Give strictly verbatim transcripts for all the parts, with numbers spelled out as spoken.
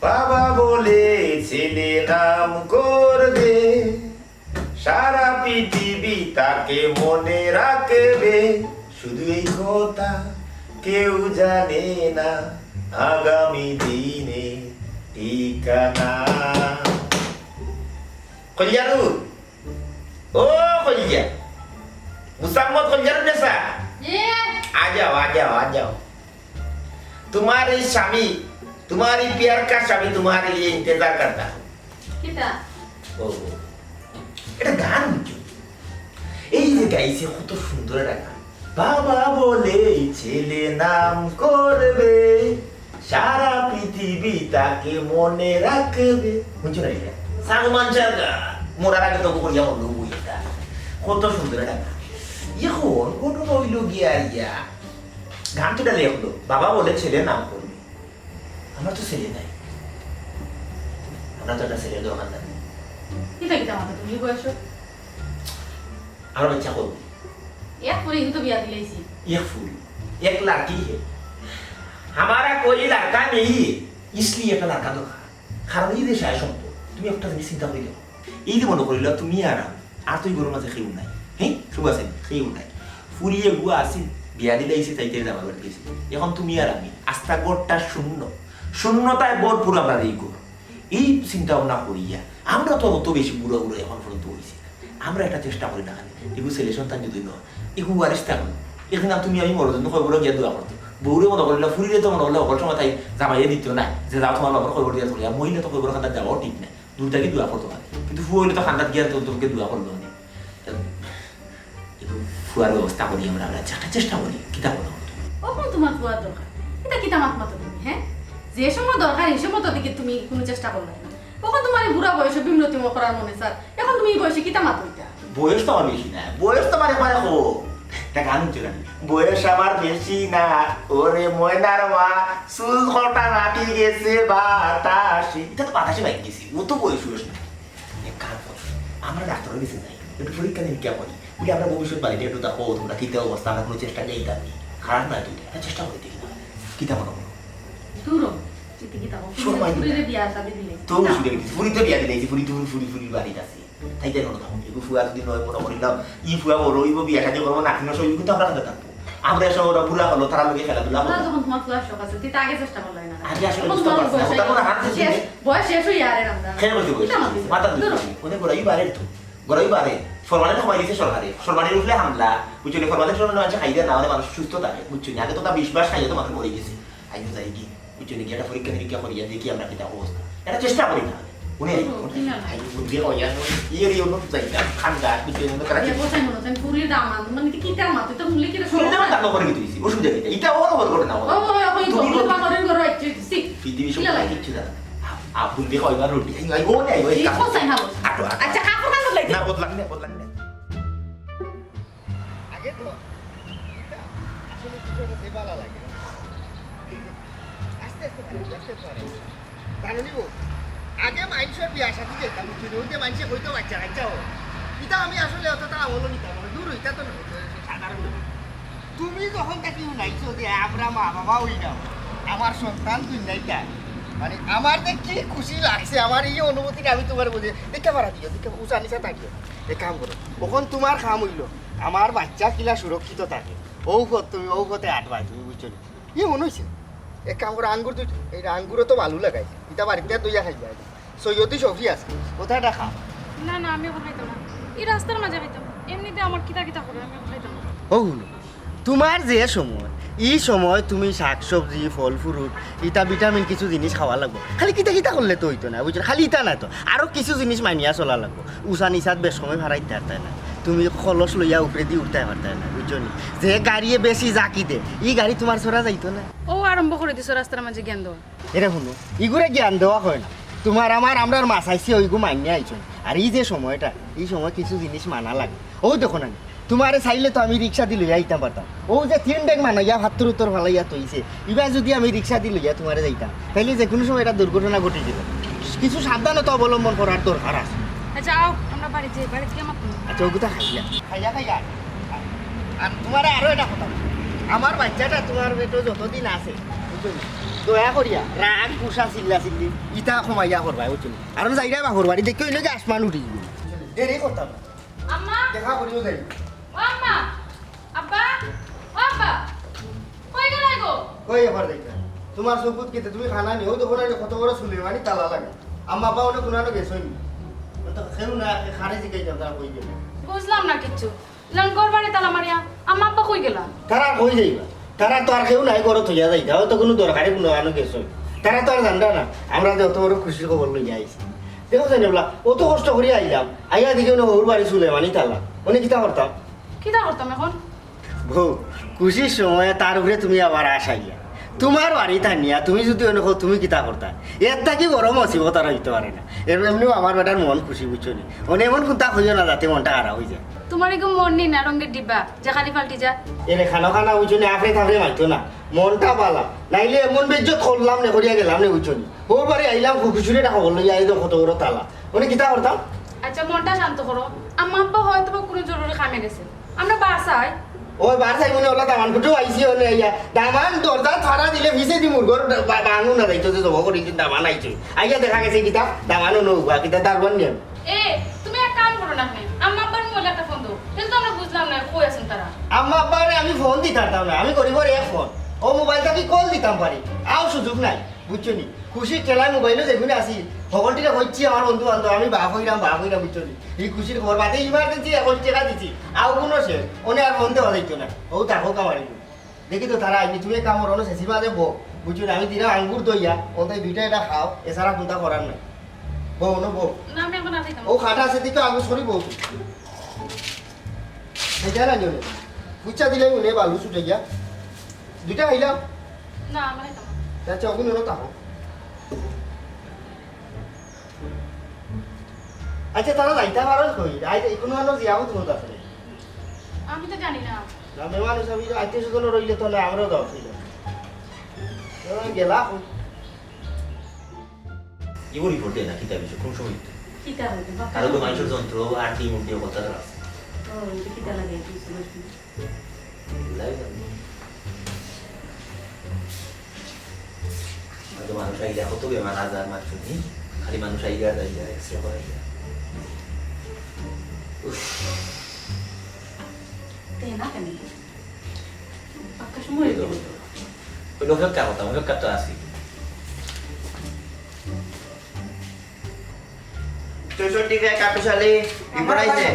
বাবা বলে ছেলে নাম করবে, সারা পৃথিবী তাকে মনে রাখবে। শুধু এই কথা কেউ জানে না, আগামী দিনে ঠিকানা। কলিজারু, ও কলিজা, মুসাম্মদ কলিজারু নেসা, জি। আ যাও, আ যাও, আ যাও। তোমার এই স্বামী, তোমার এই পিয়ার কা স্বামী তোমার এই ইন্তজার করতা। কিতা? ও, এটা গান বুঝছো? এই যে গাইছে, কত সুন্দর একটা গান। বাবা বলে ছেলে নাম করবে, সারা পৃথিবী তাকে মনে রাখবে। বুঝছো না এটা? সালমান শাহর গান। মরার আগে তো করিয়া মরলো বই এটা। কত সুন্দর একটা গান। এখন ঘটনা হইল গিয়া ইয়া, গান তো এটা লেখলো, বাবা বলে ছেলে নাম করবে। আমার তো ছেলে নাই, আমরা তো একটা ছেলের দরকার নাই। কিতা কিতা মাতো তুমি বয়স? আমার বাচ্চা করবো। এক ফুরি তো বিয়া দিলাইছি। এক ফুরি, এক লাড়কি হে। হামারা কোই লাড়কা নেই, ইসলিয়ে একটা লাড়কা দরকার। কারণ এই দেশে আয় সম্পদ, তুমি একটা জিনিস চিন্তা করি দেখো, এই যে মনে করিল তুমি আর আমি, আর তো এই ঘরর মাঝে কেউ নাই। হ্যাঁ, সব আছে, কেউ নাই। ফুরি এগু আছিল, বিয়া দিলাইছে, তাইতে জামাই বাড়িত গেছে। এখন তুমি আর আমি, আস্তা ঘরটা শূন্য, শূন্যতায় ভরপুর আমরার এই ঘর। এই চিন্তা ভাবনা করিয়া আমরা তো অত বেশি বুড়া বুড়া এখন পর্যন্ত হইছি না। আমরা একটা চেষ্টা করি না খালি, এগু ছেলে সন্তান যদি নয়, এগু ওয়ারিস থাকলো, একদিন আর তুমি আমি মরো জন্য কবরো গিয়া দোয়া করতো। বউরে মনে করিলা, ফুরিরে তো মনে করলে হকল সময় তাই জামাইয়ে দিত না, যে যাও তোমার বাবার কবর দিয়া তুলিয়া, মহিলা তো কবর খান্দাত যাওয়াও ঠিক নাই। দূর থাকি দোয়া করতো পারে। কিন্তু ফুয়া হইলে তো খান্দাত গিয়া তো তোকে দোয়া করলো না। কিন্তু ফুয়ার ব্যবস্থা করি আমরা, আমরা একটা চেষ্টা করি, কিতা বলো? অখন তোমার ফুয়ার দরকার। এটা কিতা মাত মাতো তুমি, হ্যাঁ? যে সময় দরকার, এই সময় তো দেখি তুমি কোনো চেষ্টা করলে না। অখন তোমার এই বুড়া বয়সে বিমরতি করার মনে স্যার, এখন তুমি এই বয়সে কিতা মাতো এটা? বয়স তো আমার বেশি না, বয়স তো আমার একবারে কম। একটা গান হচ্ছে না, বয়স আমার বেশি না, ওরে ময়নার মা, চুল কটা মাটি গেছে বাতাসে। এটা তো বাতাসে বাইক গেছি, ও তো বয়স হয়েছে না। এক কাম কর, আমরা ডাক্তারের কাছে যাই, একটু পরীক্ষা নিরীক্ষা করি, বুঝি আমরা ভবিষ্যৎ বাণীটা একটু দেখো, তোমরা কিতা অবস্থা, আমরা কোনো চেষ্টা নেই তার। খারাপ না তুই, একটা চেষ্টা করে দেখি না, কিতা মনে করো? দূর হ, তুই কিতা কর? শর্মাই ফুরিরে বিয়া শাদি দিলে। তো না। অসুবিধা কি? ফুরি তো বিয়া দিলে, এই যে ফুরি তো ফুরি, ফুরি বাড়িত আছে। তাই তাই মনে থাকো, এগু ফুয়া যদি নয় মনে করি না, ই ফুয়া বড় হইব, বিয়া শাদি করবো, নাতি নষ্ট হইব, কিন্তু আমরা কোথায় থাকবো? আমরা সব ওরা বুড়া হলো, তারা লোকে খেলাধুলা আমরা করবো। যখন তোমার ফুয়ার শখ আছে, তুই তো আগে চেষ্টা করলে না। আগে আসলে এখন বুঝতে তোমার পারছি না। বয়স ওটা কোনো হাত শেষ, দিলে বয়স শেষ হয়ে আর আমরা। খেয়ে বলতে বয়স। কিতা মাতিস? মাথা ধরে দূর হ। বলছি। ওদের গোড়াই বাড়ির তো। গোড়াই বাড়ে। ফরমালিন কমাই দিছে সরকারে। ফরমালিন উঠলে হামলা। বুঝছো নি? ফরমালিন, ফরমালিন মানুষ খাই দেয় না, মানে মানুষ সুস্থ থাকে। বুঝছো নি? আগে তো তা বিশ মাস খাইয়া তো মানুষ মরে গেছে। আইও যাই কি? বুঝছো নি? একটা পরীক্ষা নিরীক্ষা করিয়া দেখি আমরা কিতা অবস্থা। এটা চেষ্টা করি না। উনি হুম, ঠিক আছে। আই বুদ্ধি কইয়া, ইয়ে রে, অন্য যাই না। খান গা, বুঝছো নি? তারা আরে, বসাই মনে হচ্ছে, আমি পুরীর দাম আনবো। মানে, তুই কিতা মাত? তুই তো মূল্যে কিতা শুনলে সমস্যা? আমার দাম করে কি তুই? অসুবিধা কি? এটা ওর ওর করে না, ওর। ও, ও, ও, তুমি ওই বল। বানরের ঘরে রাখছি, সি। পৃথিবী সব কিলা লাগে? কিচ্ছু জানে না। আ-, আ-, বুদ্ধি কইবার রুটি। এই, এই, ও নেই, ওই এই কাপড়। বসাই না বস। আটো, আটো। আচ্ছা, কাপড় কান বদলাই দে। না, বদলাম না, বদলাম না। আগে তো এটা আসলে বিষয়টা যে ভালো লাগে। আস্তে আস্তে পারে, আস্তে পারে। জানো নি গো, আগে মানুষের বিয়া শাদি যেতাম, বুঝছো নি? ওই যে মানুষে কইতো বাচ্চা কাচ্চা ও। এটা আমি আসলে অতটা আমলও নিতাম না। দূর, এটা তো না, সাধারণ ব্যাপার। তুমি যখন তাকে শুনাইছো যে আমরা মা বাবা হই না, আমার সন্তান তুই নাই তা, মানে আমার যে কি খুশি লাগছে, আমার এই অনুভূতিটা আমি তোমার বুঝে দেখতে পারা দিও, দেখতে উষা নিশা থাকিও। এক কাম করো, এখন তোমার কাম হইলো আমার বাচ্চা কিলা সুরক্ষিত থাকে, ও পথ তুমি, ও পথে আটবায় তুমি, বুঝছো নি? ইয়ে মনে হইছে, এক কাম করো, আঙ্গুর দুই, এই আঙ্গুরও তো ভালো লাগাই, এটা বাড়িতে দইয়া খাইবা। সৈয়দি সফি আছে, কোথায় এটা খাও? না, না, আমি এখন খাইতাম না। এই রাস্তার মাঝে খাইতাম। এমনিতে আমার কিতা কিতা করে, আমি এখন খাইতাম না। ও হুনো, তোমার যে সময়, ই সময় তুমি শাক সবজি, ফল ফ্রুট, ইটা ভিটামিন কিছু জিনিস খাওয়া লাগবো। খালি কিতা কিতা করলে তো হইতো না, বুঝছো? খালি ইটা না তো, আরো কিছু জিনিস মানিয়া চলা লাগবো। উষা নিশাত বেশ সময় ফারাইতে পারতায় না, তুমি কলস লইয়া উপরেদি উঠতে পারতায় না, বুঝছো নি? যে গাড়িয়ে বেশি জাকি দে, ই গাড়ি তোমার চড়া যাইতো না। ও আরম্ভ করে দিছো রাস্তার মাঝে জ্ঞান দেওয়া। এরে হুনো, ইগুরে জ্ঞান দেওয়া হয় না। তোমার আমার, আমরার মাছ আইছি, ওইগু মাইনে আইছো। আর এই যে সময়টা, এই সময় কিছু জিনিস মানা লাগে। ও দেখো না, তোমারে চাইলে তো আমি রিক্সা দি লইয়া আইতাম পারতাম। ও যে তিন ডেগ মানাইয়া ভাত্তর উত্তর ফালাইয়া তইছে, ইবা যদি আমি রিক্সা দি লইয়া তোমারে যাইতাম, তাইলে যে কোনো সময় এটা দুর্ঘটনা ঘটে যেত। কিছু সাবধানতা অবলম্বন করার দরকার আছে। আচ্ছা, আও, আমরা বাড়ি যাই, বাড়ি গিয়ে মাত্র। আচ্ছা, ওগুতা খাইয়া। খাইয়া, খাইয়া। আর তোমারে আরো এটা কথা বলি। আমার বাচ্চাটা তোমার পেটে যতদিন আছে, দয়া করিয়া রাগ, গুসা, চিল্লা চিল্লি ইতা কমাইয়া করবায়, বুঝছো নি? আর আমি যাইরাম বাপর বাড়ি, দেখি অইলে কি আসমান উঠি যাইবো। দেরি করতাম না। আম্মা! দেখা করিও যাই। ও আম্মা! আব্বা! ও আব্বা! কই গেলায় গো? কই আবার যাইতা? তুমার চকুত কিতা, তুমি খানা নিও, অউ দেখো না, কত বড় সুলেমানি তালা লাগে। আম্মা আব্বা অনে কুনানো গেছইন নি? অউ তো কেউ না, কারে জিগাইতাম, তারা কই গেলা? বুঝলাম না কিচ্ছু। ইলান ঘর বাড়ি তালা মারিয়া আম্মা আব্বা কই গেলা? তারা কই যাইবা? তারা তো আর কেউ নাই, ঘরো থইয়া যাইতা, অয়তো কুনু দরকারে কুনানো গেছইন। তারা তো আর জানরা না, আমরা যে অত বড় খুশির খবর লইয়া আইছি। দেখো জানি বলা, অত কষ্ট করিয়া আইলাম, আইয়া দেখি অনে হউর বাড়ি সুলেমানি তালা, অনে কিতা করতাম? কিতা করতাম এখন? বউ, খুশির সময় তার উপরে তুমি আবার আশাইয়া। তুমার বাড়ি থানিয়া, তুমি যুদি অনে কও, তুমি কিতা করতা? এর থাকি বড় মুসিবত আর অইতো পারে না। এর এমনেউ আমার বেটার মন খুশি, বুঝছো নি? অনে এমন কুন্তা কইও না, যাতে মনটা খারাপ অইযায়। তুমার ইগু মন নি না, রঙের ডিব্বা, যে খালি পাল্টি যা। এরে খানো খানা, বুঝছো নি? আফরে থাফরে মাইতো না, মনটা বালা। নাইলে এমন বেইজ্জত করলাম নে, করিয়া গেলাম নে, বুঝছো নি? হউর বাড়ি আইলাম, খুশির একটা খবর লইয়া, এই দেখো কত বড় তালা। অনে কিতা করতাম? আচ্ছা, মনটা শান্ত করো। আম্মা আব্বা হয়তো বা কুনু জরুরি কামে গেছে, আমরা বার চাই। অউ বার চাই মানে অলা দামান ফুটেও আইছি অনে আইয়া। দামান দরজা ফাড়া দিলে ফিছেদি মুরগর বা-, বানু না যাইতো যে জবো করি দামান আইছে। আইয়া দেখা গেছে কিতা দামান অনো উবা, কিতা দারোয়ান নিয়া। এ, তুমি এক কাম করো না কেনে? আম্মা আব্বার মোবাইলো একটা ফোন দেও। কিন্তু আমরা বুঝলাম না, কই আছইন তারা? আম্মা আব্বারে আমি ফোন দিতাম না, আমি গরিবর এক ফোন। অউ মোবাইল থাকি কল দিতাম পারি, অউ সুযোগ নাই। বুঝছো নি? খুশির ঠেলায় মোবাইলো যেগুন আছি, হকলটিরে কইছি আমার বন্ধু বান্ধব, আমি বাফ অইরাম, বাফ অইরাম, বুঝছো নি? ই খুশির খবর বাদে emergency একুশ টেকা দিছি, অউ কুনু শেষ, অনে আর ফোন দেওয়া যাইতো না। অউ থাকো কামারি। দেখি তো তারা আইনি, তুমি এক কাম করো, অনো শেষি মাঝে বও, বুঝছো নি? আমি দিরাম আঙ্গুর দইয়া, অন্তে দুইটা এটা খাও, এছাড়া কুন্তা করার নাই। বও, অনো বও। না, আমি এখন আর খাইতাম না। অউ খাটা আছে, দিকে আঙ্গুর সরি বও। এই যা না নিও নে। বুঝছা দিলে মনে বালু ছুটে গিয়া। দুইটা খাইলাম। না, আমি খাইতাম না। আচ্ছা, অগুন অনো থাকো। আচ্ছা, তারা যাইতা পারো কই? আই, কুনু আনো জিয়াও তো আছে। আমি তো জানি না। না, মেহমান হিসাবে আত্মীয় স্বজন রইলে তো না, আমরাও দাও, ঠিক আছে। তারা গেলা কই? ইগু রিপোর্ট দেয় না, কিতা বিষয়, কোন সময় দিতে? কিতা হইতো? আরো তো মানুষের যন্ত্র, আর কি মুখ দিয়ে কথা আছে। ও, এটা কিতা লাগে? বুঝতে পারছি না। বুঝলাই না। আর তো মানুষ আইলে কত বেমার আজার মানুষ নেই, খালি মানুষ আইলে আর যাইলে আর এক্সরে করাইলে। উফ। তে না কেন? পাক্কা সময় হয়ে গেল। ওই লোকের কার কথা, ওই লোকের তো আসি। চৌষট্টি রে কাকুশালী, রিপোর্ট আইছে।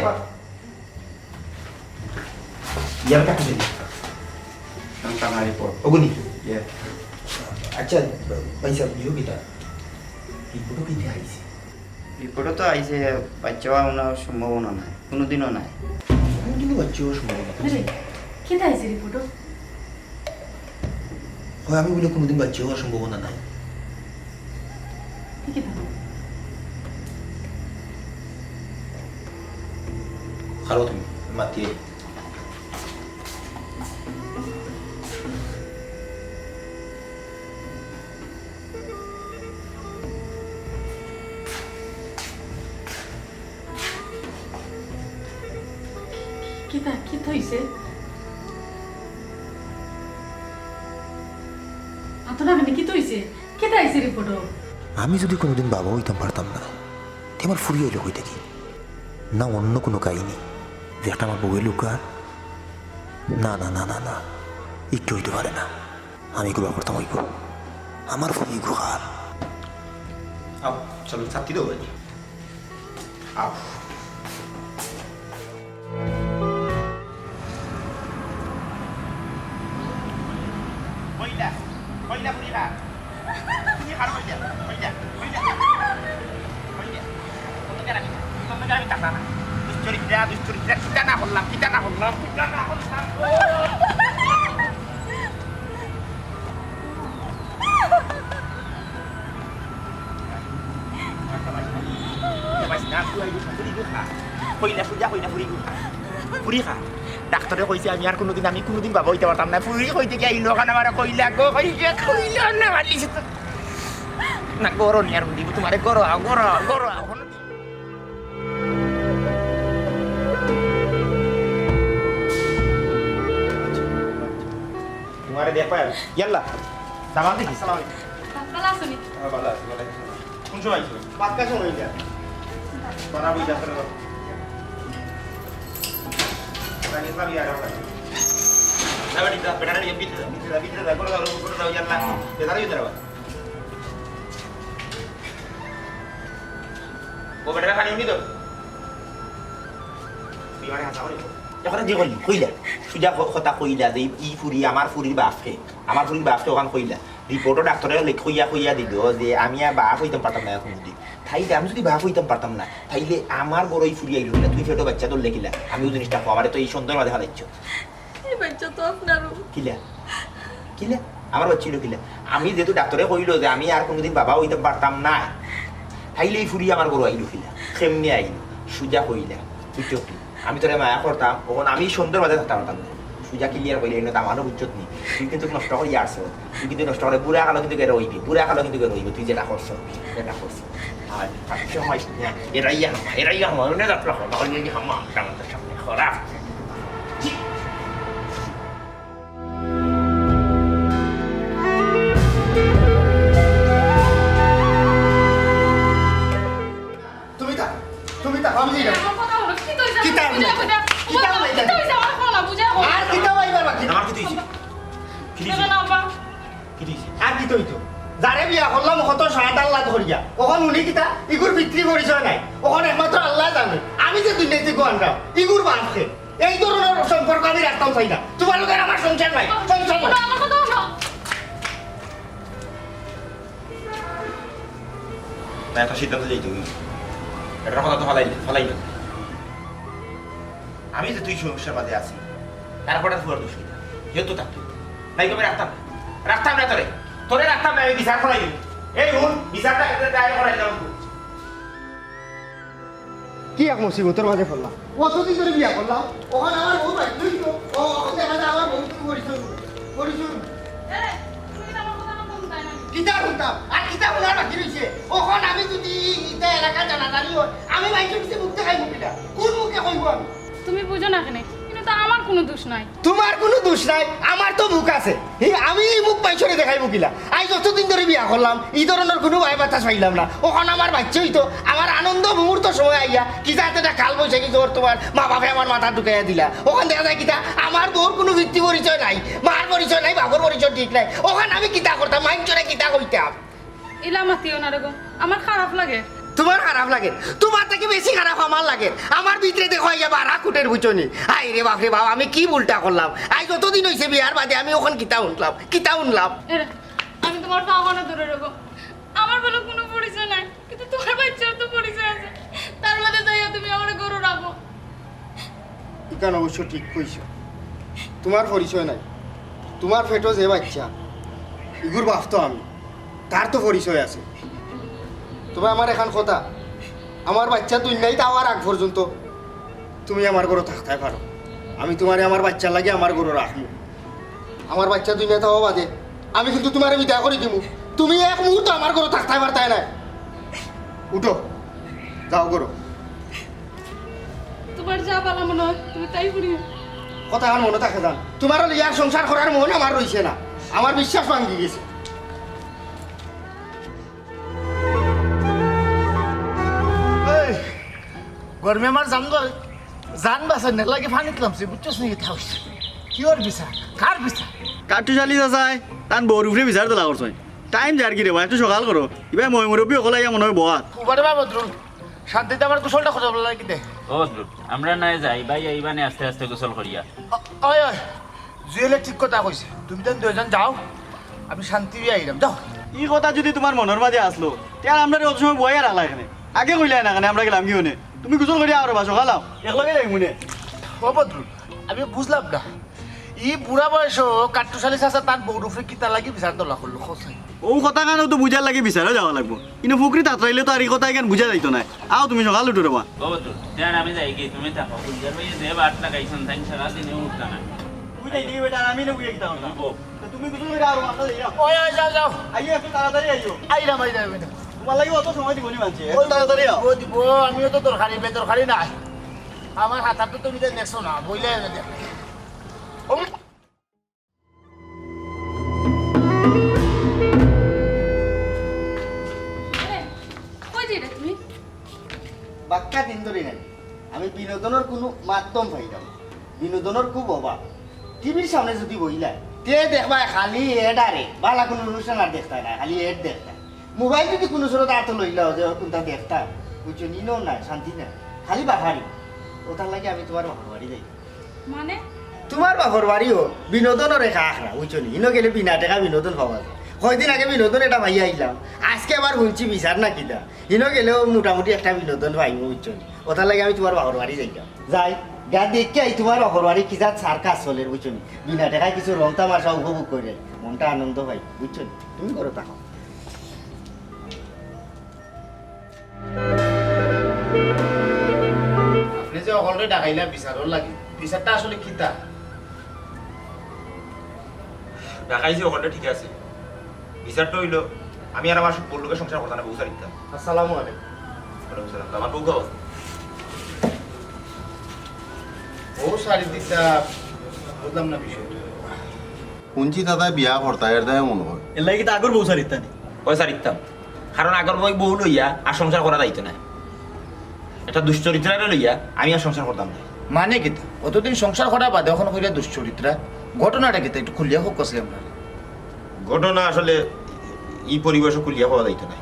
ইয়ার কাছে দিন। আমি কামারি পর। ওগুনি। ইয়া। আচ্ছা, ভাই সাহেব, ইয়ে কিতা? রিপোর্টও কিতা আইছে? রিপোর্টও তো আইছে, বাচ্চা হওয়ার সম্ভাবনা নাই, কোনোদিনও নাই। কোনোদিনও বাচ্চা হওয়ার সম্ভাবনা নাই। আরে, কিতা আইছে রিপোর্টও? হয় আমি বুলে কোনোদিন বাচ্চা হওয়ার সম্ভাবনা নাই। ঠিকই তো। খালো তুমি, মাতিয়ে। কিতা, কিতা অইছে? আতো না কেনে, কিতা অইছে? কিতা অইছে রিপোর্টো? আমি যদি কোনোদিন বাবা অইতাম পারতাম না, তে আমার ফুরি অইলো কই থাকি? না অন্য কোনো কাহিনী, যে একটা আমার বউয়ে লুকার? না, না, না, না, না, একটু অইতে পারে না। আমি গুলা করতাম অইব। আমার ফুরি গুহার। আও, চলো, ছাত্তি দেও ভাই। আও। কইলা, কইলা বুড়ি খা। তুমি খারাপ হইলে, কইলা, কইলা। কইলা। কত কেন আমি, কত কেন আমি টাকা না। দুশ্চরিত্রা, দুশ্চরিত্রা, কিতা না করলাম, কিতা না করলাম, কিতা না করলাম। কইলা, কইলা, ফুরি খা। কইলা, কইলা, ফুরি খা। ফুরি খা। ডাক্তারে কইছে আমি আর কোনোদিন, আমি কোনোদিন বাবা অইতে পারতাম না। ফুরি কইতে গিয়া ইনো খান আমার কইলা, গো, কইলা, কইলা না মালিস তো। না, গরো নিয়ার দিব, তোমারে গরো, গরো, গরো। তোমারে দেখবা, ইয়াল্লা। দামান দেখি। আসসালামু আলাইকুম। ভালো আছো নি? হ্যাঁ, ভালো আছি, ওয়ালাইকুম আসসালাম। কোন সময় আইছো? পাক্কা সময় এটা। বানা বই যাত্রা করো। তাই ইসলাম ইয়ার হবে। না, বেটি, যা, বেটারে নিয়ে ভিতরে যা, ভিতরে যা, ভিতরে যা, করে দাও, করে দাও, ইয়ার না। বেটারে ভিতরে যা। ও বেটারে পানি উনি দাও। তুই আমারে হাসা করে। এখন যে কইলি, কইলা। সুজা ক-, কথা কইলা যে ই ফুরি, আমার ফুরির বাপকে, আমার ফুরির বাপকে ওখান কইলা। রিপোর্টও ডাক্তারে লেখ-, কইয়া, কইয়া দিল যে আমি আর বাপ হইতাম পারতাম না এখন যদি। তাইলে আমি যদি বাপ হইতাম পারতাম না, তাইলে আমার বড় ই ফুরি আইলো কিলা, তুই পেটো বাচ্চা ধরলে কিলা, আমি ওই জিনিসটা কও, আমারে তো এই সন্দেহের মাঝে ফালাইছো। এই বাচ্চা তো আপনারও। কিলা? কিলা? আমার বাচ্চা অইলো কিলা? আমি যেহেতু ডাক্তারে কইলো যে আমি আর কোনোদিন বাবা হইতাম পারতাম না, তাইলে এই ফুরি আমার বড় আইলো কিলা? কেমনে আইলো? সুজা কইলা, বুঝছো কি? আমি তোরে মায়া করতাম, অখন আমি সন্দেহের মাঝে থাকতাম পারতাম না। সুজা ক্লিয়ার কইলে, এনে দামানো বুঝছত নি? তুই কিন্তু নষ্ট করিয়া আসছো, তুই কিন্তু নষ্ট করে বুড়া কালো কিন্তু গেরো হইবি, বুড়া কালো কিন্তু গেরো হইবি, তুই যেটা করছো, যেটা করছো। আর, আর সময় না, এরাই হামা, এরাই হামা, ওনে যাত্রা করো, তাহলে এই হামা, আমার সামনে খারাপ। তুমি থাক, তুমি থাক, আমি যাই না। আমার কথা হলো, কি তো হইছে? কিতা আমি বুঝা যাই? কথা। কিতা আমি যাই? কিতা হইছে? আমার কথা বুঝা কথা। আর কিতা ভাই বাবা, কিতা? আমার কিতা হইছে? কিতা হইছে? না, না, আব্বা। কিতা হইছে? আর কিতা হইতো? যারে বিয়া করলাম, কত সাত আল্লাহ ধরিয়া। অখন উনি কিতা? ইগুর পিতৃ পরিচয় নাই। অখন একমাত্র আল্লাহ জানে। আমি যে দুনিয়াতে গো আনলাম, ইগুর বাপকে। এই ধরনের সম্পর্ক আমি রাখতাম চাই না। তোমার লগে আমার সংসার নাই, সংসার নাই। না, আমার কথা হলো। না, একটা সিদ্ধান্ত যাইতে হইব। এটা কথা তো ফালাই, ফালাই না। আমি যে তুই সমস্যার মাঝে আছি, তারপরে ফুয়ার দোষ কিতা? কেউ তো থাকতো। নাই, আমি রাখতাম না। রাখতাম না তোরে। তোরে রাখতাম না, আমি বিচার করাই দিব। এই হুন, বিচারটা এখানে দায়ের করাই দিলাম। কি এক মুসিবতর মাঝে পড়লাম। অতদিন ধরে বিয়া করলাম, অখন আমার বউ বাইর হইল, ও, অখন দেখা যায় আমার বউ তুমি পরিচয় দিল। পরিচয় দিল। এ, তুমি তো আমার কথা মতো শুনতায় না। কিতা শুনতাম? আর কিতা শুনার বাকি রইছে? অখন আমি যদি ই-, ইটা এলাকা জানাজানি হয়, আমি মাইনষর পিছে মুখ দেখাইমু কিতা? কোন মুখে কইমু আমি? তুমি বুঝো না কেনে? কিন্তু তো আমার কোনো দোষ নাই। তোমার কোনো দোষ নাই, আমার তো মুখ আছে। হি, আমি এই মুখ মাইনষরে দেখাইমু কিলা? আইজ যতদিন ধরে বিয়া করলাম, ই ধরনের কোনো বায় বাতাস পাইলাম না। অখন আমার বাচ্চা হইতো, আমার আনন্দ মুহূর্ত সময় আইয়া, কি জাত একটা কাল বৈশাখী জ্বর তোমার মা বাপে আমার মাথা ঢুকাইয়া দিলা। অখন দেখা যায় কিতা, আমার বউর কোনো ভিত্তি পরিচয় নাই, মার পরিচয় নাই, বাপর পরিচয় ঠিক নাই। অখন আমি কিতা করতাম, মাইনষরে কিতা কইতাম? ইলা মাতিও না রে গো, আমার খারাপ লাগে। তোমার খারাপ লাগে? তোমার থাকি বেশি খারাপ আমার লাগে। আমার ভিতরে দেখো, আইয়া বারা কুটের বুঝছো নি? আই রে বাপ রে বাপ, আমি কি ভুলটা করলাম? আইজ যতদিন হইছে বিয়ার বাদে আমি অখন কিতা শুনলাম, কিতা শুনলাম? এরে, আমি তোমার পাও ধরে রে গো। আমার বলে কোনো পরিচয় নাই, কিন্তু তোমার বাচ্চার তো পরিচয় আছে। তার বাদে যাইয়া তুমি আমার গরু রাখো। ইখান অবশ্য ঠিক কইছো, তোমার পরিচয় নাই। তোমার পেটো যে বাচ্চা, ইগুর বাপ তো আমি, তার তো পরিচয় আছে। তবে আমার এখান কথা, আমার বাচ্চা দুনিয়াত আওয়ার আগ পর্যন্ত তুমি আমার ঘরো থাকতায় পারো। আমি তোমারে আমার বাচ্চার লাগি আমার ঘরো রাখমু। আমার বাচ্চা দুনিয়াত আওয়া বাদে আমি কিন্তু তোমারে বিদায় করি দিমু। তুমি এক মুহূর্ত আমার ঘরো থাকতায় পারতায় নায়। উঠো, যাও ঘরো। তোমার যা ভালা মনে হয়, তুমি তাই করিও। কথা আর মনো থাকে যান। তোমার লইয়া আর সংসার করার মন আমার রইছে না। আমার বিশ্বাস ভাঙ্গি গেছে। এই, গরমে আমার জান গো, জান বাঁচার লাগি পানিত লামছি, বুঝছস নি? ইতা অইছে। কিওর বিচার? কার বিচার? কাট্টুশ আলী চাচায় তান বউর উপরে বিচার তোলা করছইন। টাইম যার কি রে বা, একটু সকাল করো। ইবায় ময় মুরব্বি অকল আইয়া মনে হয় বওয়াত। উবারে বা বদরুল, শান্তিতে আমার গোসলটা খোঁজা বলা লাগি দে। ও বদরুল, আমরা নায় যাই, ভাই আইবা নে আস্তে আস্তে গোসল করিয়া। অ-, ওই, ওই, জুয়েলে ঠিক কথা কইছে। তুমি তান দুইজন যাও, আমি শান্তি অইয়া আইরাম। যাও। ই কথা যদি তোমার মনর মাঝে আসলো, তে আর আমরারে অত সময় বওয়াইয়া রাখলায় কেনে? আগে কইলায় না কেনে আমরা গেলামগি অনে? তুমি গোসল করিয়া আও রে বা, সকাল আও, একলগে যাইমু নে। ও বদরুল, আমি বুঝলাম না, ই বুড়া বয়সো কাট্টুশ আলী চাচা তান বউর উপরে কিতার লাগি বিচার তোলা করলো, কও চাই। অউ কথাখানও তো বুঝার লাগি বিচারো যাওয়া লাগবো। কিন্তু ফুকরিত আতরাইলে তো আর ই কথা ইখান বুঝা যাইতো নায়। আও তুমি সকাল উঠো রে বা। ও বদরুল, তে আর আমি যাইগি, তুমি থাকো। গুলজার ভাইয়ে যে বাট লাগাইছইন, তাইন সারা দিনেও উঠতা না। তুমি যাইগি বেটা, আর আমি না বুঝে কিতা করতাম? ও। তো তুমি গোসল করিয়া আও, আমরা যাইরাম। ওই, ওই, যাও, যাও। আইও, একটু তাড়াতাড়ি আইও। আইরাম, আইরাম, আইরাম। তোমার লাগি অত সময় দিবো নি মানছি, একটু তাড়াতাড়ি আও। দিবো, দিবো, আমিও তো দরকারি, বেদরকারি নায়। আমার হাতাত তো তুমি দেখছো না, বইলে। ও। বিনোদনর কুনু মাধ্যম পাইরাম না। বিনোদনর খুব অভাব। টিভির সামনে যুদি বইলায়, তে দেখবায় খালি এড আর এড, বালা কুনু অনুষ্ঠান আর দেখতায় নায়, খালি এড দেখতায়। মোবাইল যুদি কুনু সুরত আতো লইলাও যে কুনটা দেখতায়, বুঝছো নি, ইনো নায়, শান্তি নায়, খালি বাহারি। অতার লাগি আমি তুমার বাপর বাড়ি যাই। মানে? তুমার বাপর বাড়িও বিনোদনর এক আখড়া, বুঝছো নি? ইনো গেলে বিনা টেকা বিনোদন পাওয়া যায়। কয়দিন আগে বিনোদন একটা পাইয়া আইলাম, আইজকে আবার হুনছি বিচার না কিতা। ইনো গেলেও মোটামুটি একটা বিনোদন পাইমু, বুঝছো নি? অতার লাগি আমি তুমার বাপর বাড়ি যাইতাম। যাই, গিয়া দেখিয়া আই তুমার বাপর বাড়ি কিজাত সার্কাস চলের, বুঝছো নি? বিনা টেকায় কিছু রং তামাশা উপভোগ করি, মনটা আনন্দ পাই, বুঝছো নি? তুমি করো থাকো। আপনে যে অকলরে ডাকাইলা বিচারর লাগি, বিচারটা আসলে কিতা? ডাকাইছি অকলরে, ঠিক আছে। বিচারটা অইলো, আমি আর আমার বউর লগে সংসার করতাম না, বউ ছাড়িতাম। আসসালামু আলাইকুম। ওয়ালাইকুম সালাম। আমার বউ কই? বউ ছাড়ি দিতা, বুঝলাম না বিষয়টা। হুনছি দাদায় বিয়া করতা, এর দায় মনে হয়। এর লাগি কিতা আগর বউ ছাড়িতা নি? অয় ছাড়িতাম। কারণ আগর বউ, বউ লইয়া আর সংসার করা যাইতো না। একটা দুশ্চরিত্রারে লইয়া আমি আর সংসার করতাম না। মানে কিতা? অতদিন সংসার করা বাদে অখন কইরা দুশ্চরিত্রা। ঘটনাটা কিতা? একটু খুলিয়া কউক্কা চাই আপনারে। ঘটনা আসলে ই পরিবেশো খুলিয়া কওয়া যাইতো না।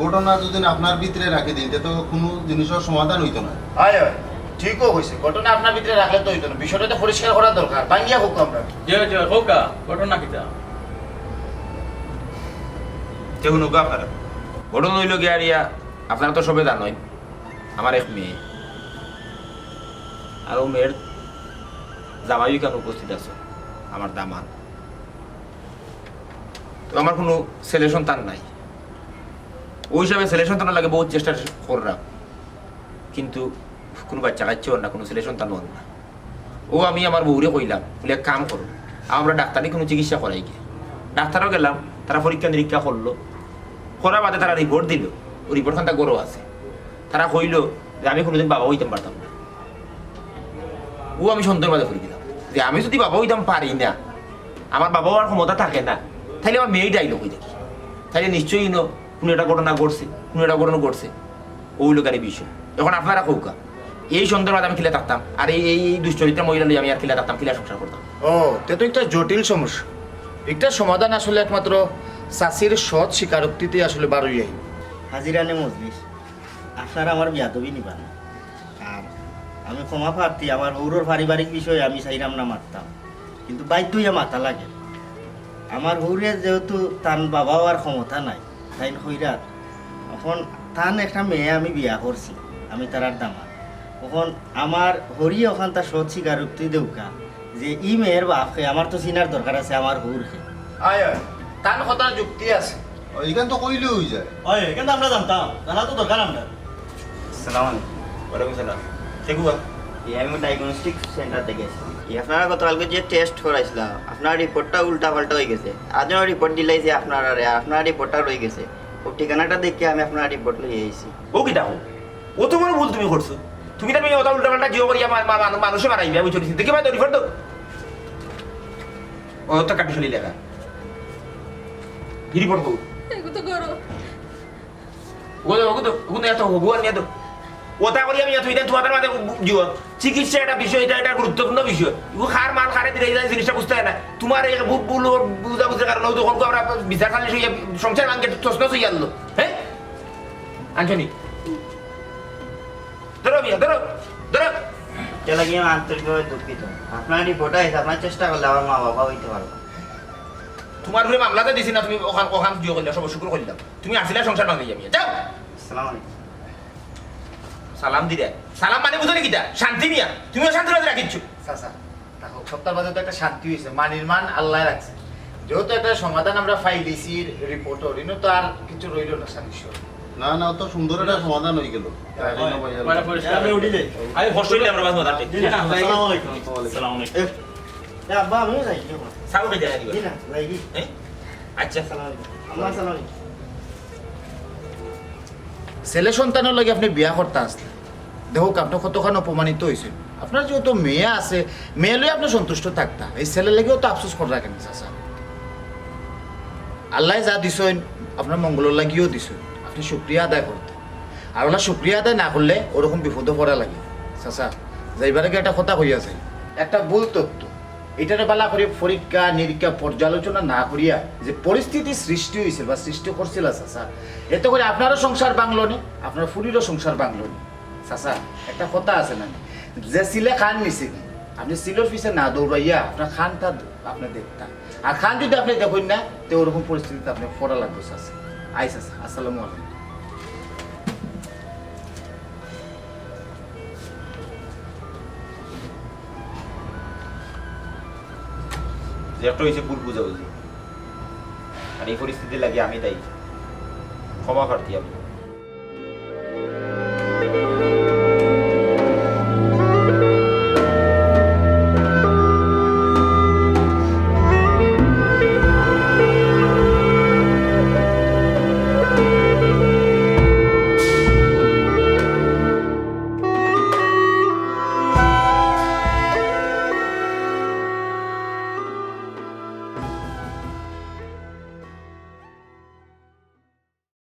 ঘটনা যদি আপনার ভিতরে রাখি দেইন, তে তো কুনু জিনিসর সমাধান অইতো না। অয়, অয়, ঠিকও কইছে। ঘটনা আপনার ভিতরে রাখলে তো অইতো না, বিষয়টা তো পরিষ্কার করা দরকার। ভাঙ্গিয়া কউক্কা আমরা। জি, জি, কউক্কা, ঘটনা কিতা? তে হুনউক্কা আপনারা। ঘটনা অইলো গিয়া, আপনারা তো সবে জানইন, আমার এক মেয়ে, আর অউ মেয়ের জামাই অখানো উপস্থিত আছে, আমার দামান্দ। তো আমার কুনু ছেলে সন্তান নাই। অউ হিসাবে ছেলে সন্তানর লাগি বউত চেষ্টা কররাম, কিন্তু কুনু বাইচ্চা-কাইচ্চা অর না, কুনু ছেলে সন্তান অর না। অউ আমি আমার বউরে কইলাম, বুলে, "এক কাম করো, আমরা ডাক্তারি কুনু চিকিৎসা করাই গিয়া।" ডাক্তারো গেলাম, তারা পরীক্ষা-নিরীক্ষা করলো, করার বাদে তারা রিপোর্ট দিলো, অউ রিপোর্ট খানতা ঘরো আছে। তারা কইলো যে আমি কুনুদিন বাবা অইতাম পারতাম না। অউ আমি সন্দেহর মাঝে পড়ি গেলাম যে আমি যুদি বাবা অইতাম পারি না, আমার বাবা অওয়ার ক্ষমতা থাকে না, তাইলে আমার মেয়ে ডাইলো কই থাকি? তাইলে নিশ্চয়ই ইনো কুনু একটা ঘটনা ঘটছে, কুনু একটা ঘটনা ঘটছে। অউ অইলো গিয়া বিষয়। অখন আপনারা কউক্কা, এই সন্দেহর মাঝে আমি কিলা থাকতাম? আর এই, এই, এই দুশ্চরিত্রা মহিলা লইয়া আমি আর কিলা থাকতাম, কিলা সংসার করতাম? ও, তে তো একটা জটিল সমস্যা। একটা সমাধান আসলে একমাত্র চাচির সৎ স্বীকারোক্তিতেই আসলে বার অইয়া আইবো। হাজিরানে মজলিস, আপনারা আমার বেয়াদবি নিবা না। আর আমি ক্ষমা প্রার্থী, আমার হউরর পারিবারিক বিষয়ে আমি চাইরাম না মাততাম, কিন্তু বাধ্য অইয়া মাতা লাগে। আমার হউরে যেহেতু তান বাবা অওয়ার ক্ষমতা নাই, তাইন কইরা, অখন তান একটা মেয়ে আমি বিয়া করছি, আমি তারার দামান্দ। অখন আমার হউরে অখান তার সৎ স্বীকারোক্তি দেউক্কা যে ই মেয়ের বাপ কে, আমার তো চিনার দরকার আছে আমার হউর কে। অয়, অয়, তান কথার যুক্তি আছে। অয়, ইখান তো কইলেউ অইযায়। অয়, ইখান তো আমরা জানতাম, জানা তো দরকার আমরার। আসসালামু আলাইকুম। ওয়ালাইকুম সালাম। কে গো? ই আমি ডায়াগনস্টিক সেন্টার থাকি আইছি। ই আপনারা গতকালকে যে টেস্ট করাইছিলা, আপনার রিপোর্টটা উল্টা-পাল্টা অইগেছে। আজও রিপোর্ট দিলাইছি আপনারারে, আর আপনার রিপোর্টটা রইগেছে। অউ ঠিকানাটা দেখিয়া আমি আপনার রিপোর্ট লইয়া আইছি। অউ কিতা কও? অত বড় ভুল তুমি করছো। তুমি তার মানে অতা উল্টা-পাল্টা জিও করিয়া মা-, মা-, মানু-, মানুষে মারাইবা, বুঝছো নি? দেখি ভাই, তো রিপোর্ট দেও। অউ তো কাটি ফেলি লেখা। ই রিপোর্ট দেও। এগু তো গরম। অগু দেও, অগু দেও, অগু দেও, অত অগু আর নিয়া দেও। অতা করি আমি এত ইটা তোমাদের মাঝে জিও। চিকিৎসা একটা বিষয়, ইটা একটা গুরুত্বপূর্ণ বিষয়। ইগু কার মাল কারে দিলে, ই জিনিসটা বুঝতে অয় না। তোমার এই ভুল, ভুল বুঝাবুঝির কারণে অউ তো অখন আমরা বিচার খালি সংসার ভাঙ্গে তছনছ অইয়া আনলো। হ্যাঁ? আনছো নি? ধরো মিয়া, ধরো, ধরো। এর লাগি আমি আন্তরিকভাবে দুঃখিত। আপনার রিপোর্ট আইছে, আপনার চেষ্টা করলে আমার মা বাবা অইতে পারবো। তোমার উপরে মামলা তো দিছি না, তুমি অখান, অখান জিও করিলা, সব শুক্র করিলাম। তুমি আছিলা সংসার ভাঙ্গি যাবি, যাও। আসসালামু আলাইকুম। সালাম দিরে। সালাম মানে বুঝো নি কিতা? শান্তি মিয়া। তুমিও শান্তি রাখিচ্ছ। চাচা, দেখো, সপ্তাহ বাদে তো একটা শান্তি অইছে। মানির মান আল্লায় রাখছে। যেহেতু একটা সমাধান আমরা পাইলিছি রিপোর্টর, ইনো তো আর কিছু রইলো না সাদৃশ্য। না, না, অত সুন্দর একটা সমাধান অইগেলো। মানে পরিষ্কার। আমি উঠি যাই। আরে, কষ্ট অইলে আমরা বাস মাথা ঠিক। জি না, যাই। আসসালামু আলাইকুম। আসসালামু আলাইকুম। এ, এ, আব্বা, আমিও যাই, কি করো? সাবু খাইতে যাই। জি না, যাই কি? এ? আচ্ছা। আসসালামু আলাইকুম। আম্মা, আসসালামু আলাইকুম। ছেলে সন্তানর লাগি আপনে বিয়া করতা আছলা। দেখউক্কা, আপনে কতখান অপমানিত অইছইন। আপনার যেহেতু মেয়ে আছে, মেয়ে লইয়া আপনে সন্তুষ্ট থাকতা। এই ছেলের লাগিও তো আফসোস কররা কেনে, চাচা? আল্লায় যা দিছইন, আপনার মঙ্গলর লাগিও দিছইন। আপনে শুকরিয়া আদায় করতা। আর অলা শুকরিয়া আদায় না করলে ওরকম বিপদো পড়া লাগে। চাচা, যাইবার আগে একটা কথা কইয়া যাই। একটা ভুল তথ্য। ইটারে বালা করি পরীক্ষা নিরীক্ষা পর্যালোচনা না করিয়া যে পরিস্থিতি সৃষ্টি হইছিল বা সৃষ্টি করছিলা চাচা, এতে করে আপনারও সংসার ভাঙলো নি, আপনার ফুরিরও সংসার ভাঙলো নি। চাচা, একটা কথা আছে না, যে চিলে খান নিছে কি, আপনি চিলর পিছে না দৌড়াইয়া আপনার খানটা আপনি দেখতা। আর খান যদি আপনি দেখইন না, তে ওরকম পরিস্থিতিতে আপনি পড়া লাগবে চাচা। আই চাচা, আসসালামু আলাইকুম। যে একটা হইছে ভুল বুঝাবুঝি, আর এই পরিস্থিতি লাগি আমি দায়ী। ক্ষমা প্রার্থী আমি।